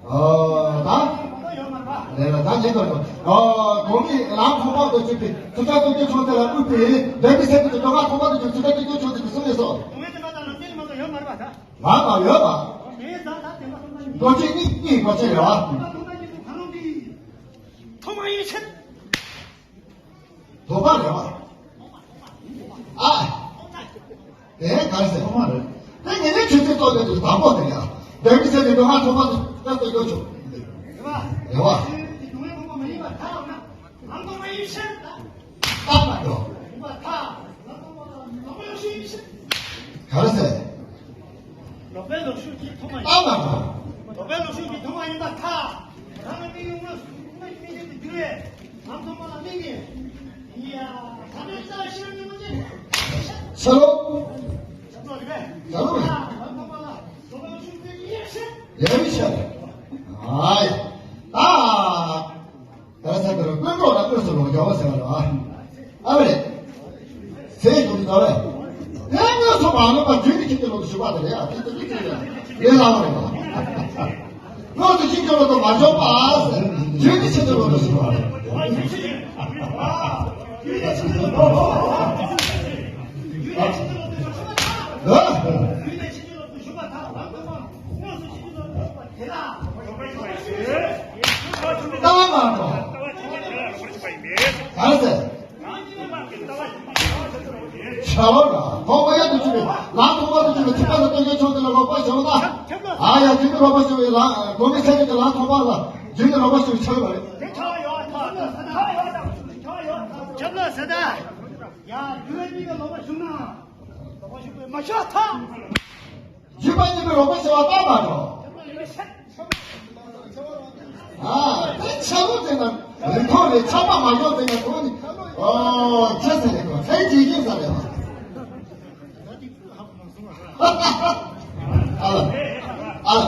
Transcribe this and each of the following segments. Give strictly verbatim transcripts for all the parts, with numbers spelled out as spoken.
ཨོ། ད། ལས་ལ་ད་ཉེ་དོར་དུ། ཨོ། གོང་གི་ལམ་ཐོག་མར་དུ་བྱེད་པའི་ཚོགས་ཆ་སྟོང་སྐྱོ་ཆུང་ཚེ་ལ་དབུས་པའི་འདས་པའི་ཚེ་གི་དོན་ལྔ་ཐོག་མར་དུ་བྱེད་པའི་ཚོགས་ཆ་སྟོང་སྐྱོ་ཆུང་ཚེ་གི་གསུང་ལས་སོ། ང་དང་ཡོད་པ། རྡོ་རྗེ་གཉིས་གཉིས་གོ་ཆེ་རེད་བ། ཐོག་མ་ཡིན་ཕྱིར། དོགས་པ་རེད་བ། ཨ། དེ་ག་རེ་ཟེར། ཁོ་མ་རེད། དེ་ངེས་ནས་ཆུ་ཚོད་ཐོག་ཏུ་དང་པོ་དེ་ཡ། འདས་པའི་ཚེ་ནི་འགྲོ་ལྔ་ཐོག་མ་དུ་ལྟ་སྟོན་དགོས་ཆོག་རེད་བ། རེད་བ། ལྟ་མ་འགྲོ། ག་རེ་ཟེར། ལོག་པའི་ལོག་ཤུགས་ཀྱིས་ཐོག་མ་ཡིན། ལྟ་མ་འགྲོ། ལོག་པའི་ལོག་ཤུགས་ཀྱིས་ཐོག་མ་ཡིན་པར་ཐལ། རང་གི་དམིགས་ཡུལ་དངོས་སུ་དངོས་ཀྱི་དམིགས་རྟེན་དུ་གྱུར་བས། ལམ་ཐོག་མ་ལ་དམིགས་ནས། ཡ། ད་ལྟའི་རྩ་བ་ཤེས་རབ་ཉོན་མོངས་ཅན། ཤ་ལོ། ཤ་ལོ་རེད་པས། ཤ་ལོ་རེད། ལམ་ཐོག་མ་ལ་ལོག་པའི་ལོག་ཤུགས་ཀྱིས་ཡེ་ཤེས། ཡེ་ཤེས། ཨ་ཡ། ད། ད་ས་དེར་ཀུན་རྟོག་དང་དངོས་སུ་ལོག་འཇོག་པ་ཟེར་བ་རེད་བ། ཨ་མ་རེད། ཟས་ཞུགས་ཀྱི་དོ་རེད། དེ་དངོས་སུ་མ་ལོག་པ་རྒྱུན་གྱི་ཆེད་དུ་ལོག་ཏུ་ཞུགས་པ་དེ་རེད། ཨ་དེ་དེ་དེ་དེ་ལས་སླ་བ་རེད་བ། དངོས་སུ་ཤིན་ཏུ་ལོག་ཏུ་མ་འཇོག་པ་ཟེར། རྒྱུན་གྱི་ཆེད་དུ་ལོག་ཏུ་ཞུགས་པ་རེད། ཨ། ལྟ་བ་མ་འགྲོ། ག་རེ་ཟེར། བྱ་བ་ལ་ཐོག་མ་ཡང་དུ་ཆུད་པའི་ལམ་ཐོག་མ་དུ་ཆུད་པའི་ཐེག་པ་ལ་སྟོན་ཀའི་ཕྱོགས་དེ་ལ་རོགས་པ་བྱ་བ་ན། ཨ་ཡ་རྒྱུན་དུ་རོགས་པ་བྱ་བའི་ལམ་སྒོམ་པའི་ཚད་ཀྱི་ལམ་ཐོག་མ་ལ་རྒྱུན་དུ་རོགས་པ་བྱ་བའི་ཕྱག་ལ་རེད། ཁྱབ་ལ་ཟེར་ད། ཡ་རྒྱུ་བའི་གཉིས་ཀ་ལོག་པ་ཞུགས་ན། ལོག་པ་ཞུགས་པའི་མ་ཆགས་ཐག་རྒྱུད་པ་གཉིས་པའི་རོགས་པ་བྱ་བ་ལྟ་མ་འགྲོ། ཨ། དེ་ཆ་ལུགས་དེ་ན་རིན་ཐང་རེད། ཆགས་པ་མ་འཇོག་དེ་ན་དོན་ནི། ཨོ། ཁྱེད་ཟེར་རེད་གོ། ཚན་གྱིས་ཡིན་ས་རེད་བ། ཨ་ལ། ཨ་ལ། ཨ་ལ།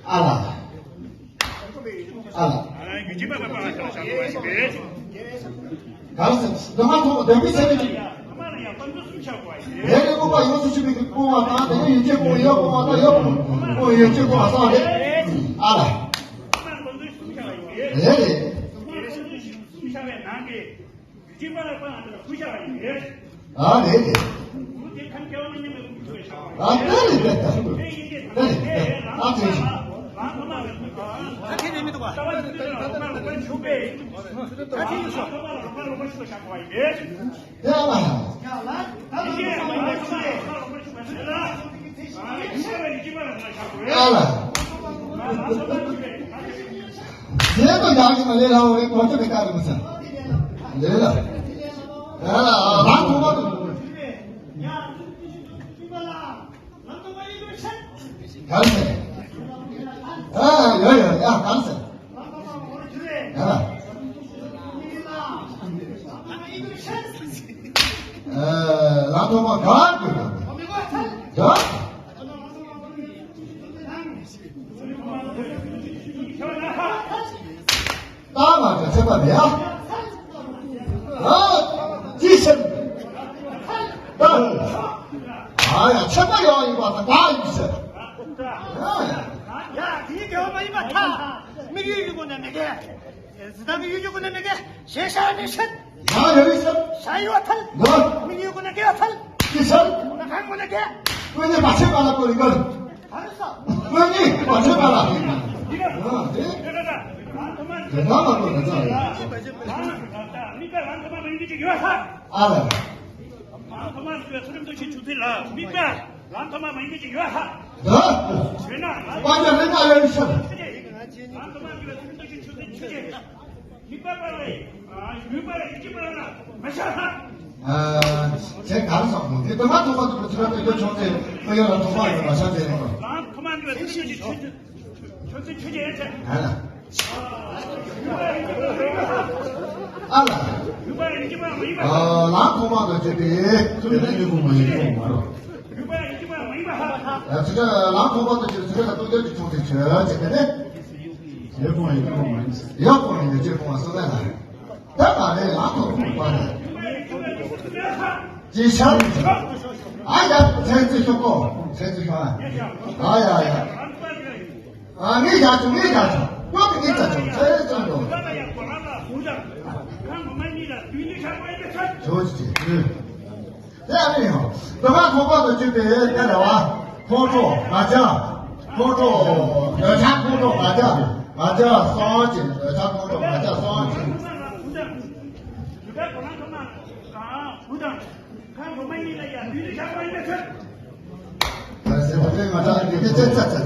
ཨ་ལ། ཨ་ལ། ག་རེ་ཟེར། འདི་མ་ཐོག་འདོན་པའི་ཚེ་ནི། ལས་ནི་སྤོང་བ་ཡོངས་སུ་ཆུད་པའི་སྤོང་བ་དང་། དེ་ནི་ཡིད་ཀྱིས་སྤོང་བ་ཡོད་སྤོང་བ་དང་ཡོད་སྤོང་བ་ཡོད་ཀྱིས་སྤོང་བ་སོགས་རེད། ཨ་ལ། རེད་རེད། ཨ་རེད་རེད། ཨ་དེ་རེད་དེ། ཨ་དེ་རེད་དེ། ཨ་དེ་རེད་དེ། ཨ་དེ་རེད་མི་འདུག་ག་ཨ་དེ་ཡིན་སོ། དེ་ཨ་ལ། ཨ་ལ། དེ་ཚོ་ཡག་གི་མ་ལས་ལ་འོ་རེད། གོ་ཆོད་པའི་ཀ་རེད་མ་ཚད། ལས་ལ། ཨ་ལ་ཐོག་མ་དུ། ག་རེ་ཟེར། ཨ་ཡ་ཡ་ཡ་ག་རེ་ཟེར། ཨ་ལ། ཨ་ལམ་ཐོག་མ་ག་དགོས་ག་ལྟ་མ་དགོས་ཚད་པ་མེད་ཨ། ཨ་ཅི་ཟེར། ཨ་ཡ་ཚད་པ་ཡོད་ཡིན་པ་དང་ག་ཡིན་ཟེར། ཨ་ཡ། ཡ་དེའི་དགེ་བ་མ་ཡིན་པ་ཐལ། དམིགས་ཡུལ་གྱི་སྒོ་ནས་མི་དགེ། ཟི་དང་གི་ཡུལ་གྱི་སྒོ་ནས་མི་དགེ། ཞེས་བྱ་བ་ནི་ཤན། ཡང་ཡོད་རིགས་སམ། ཤན་ཡོད་ཐལ། ལོ། མི་ཡོད་ཀུན་ནས་དགེ་བ་ཐལ། ཅི་ཤན། ན་ཁང་ཀུན་ནས་དགེ། ཀུན་ནས་མ་ཆད་པ་ལ་ཀུན་ནས་ཀུན། ག་རེ་ཟ། ཀུན་ནས་མ་ཆད་པ་ལ། ཨ་དེ། དེ་ན་མ་ཀུན་ནས་ཙང་ཡ། མི་དགེ་ལ་ཐོག་མ་མ་ཡིན་པའི་ཅིག་ཡོད་ཧ། ཨ་ལ། ལམ་ཐོག་མ་ཟེར་བའི་ཚུལ་ཁྲིམས་ཐོག་ཆེན་ཆུང་ཚིག་ལ་དམིགས་པ་ལམ་ཐོག་མ་མ་ཡིན་པའི་ཅིག་ཡོད་ཧ། ད། ཞེ་ན། དཔལ་འབྱོར་རིག་པ་ཡོད་ཤར། ལམ་ཐོག་མ་ཟེར་བའི་ཚུལ་ཁྲིམས་ཐོག་ཆེན་ཆུང་ཚིག་ཆུང་ཆེ། དམིགས་པ་པ་ལས། ཡུལ་པ་ལས་ཡིད་ཀྱི་པ་ལ་མ་ཤར་ཧ། ཨ། ཁྱེད་ག་རེ་སོགས་མོ་དེ་དུ་མ་ཐོག་མ་དུ་མ་ཚུར་དུ་ཡོད་ཆོག་ཚེ་ཁོ་ཡོད་ལ་ཐོག་མ་ཡོད་མ་ཤར་ཚེ་ནི་མོ། ལམ་ཐོག་མ་འདི་ལ་ཐུག་ཆོག་ཆོག་ཆོག་ཆོག་ཆོག་ཆོག་ཡོད་ཚེ། ཨ་ལ། ཨ་ལ། ཨ་ལམ་ཐོག་མ་དང་བཅས་ཏེ་ཚུར་ལ་ཡོད་དགོས་མ་ཡིན་དགོས་མ་རོ། ཨ་ཚུར་ལ་ལམ་ཐོག་མ་དང་བཅས་ཚུར་ལ་ཐུག་ཆོག་ཆོག་ཚེ་ཆོག་ཚེ་དེ་ནས། ཡོད་དགོས་ཡིན་དགོས་མ་ཡིན། ཡོད་དགོས་ཡིན་ཡོད་ཅེས་དགོངས་པ་སོ་ལས་ལ། ད་ག་རེ་ལ་ཐོག་མ་པ་རེད། ཅི་ཤར་རེད། ཨ་ ཚན་རྩལ་ཤོག་གོ། ཚན་རྩལ་ཤོག་ཨ། ཨ་ཡ་ཡ། ཨ་ངས་བཞག་ཆོག་ངས་བཞག་ཆོག་ཡོད་པའི་ངས་བཞག་ཆོག་ཚན་རྩལ་འགྲོ། ཇོ་ཇི་ཇི། དེ་ཨ་མི་ཡང་། འདི་ག་ཁོང་པ་དུ་བཅུག་པའི་དེ་རེད་བ། ཁོང་ཁྲོ་ང་ཅག་ཁོང་ཁྲོ། འདོད་ཆགས་ཁོང་ཁྲོ་ང་ཅག་ང་ཅག་སོང་ཅིང་འདོད་ཆགས་ཁོང་ཁྲོ་ང་ཅག་སོང་ཅིང་། ད་ཟེར་བ་དེ་ང་ཅག་དེ་ཚེ་ཚེ་ཚེ།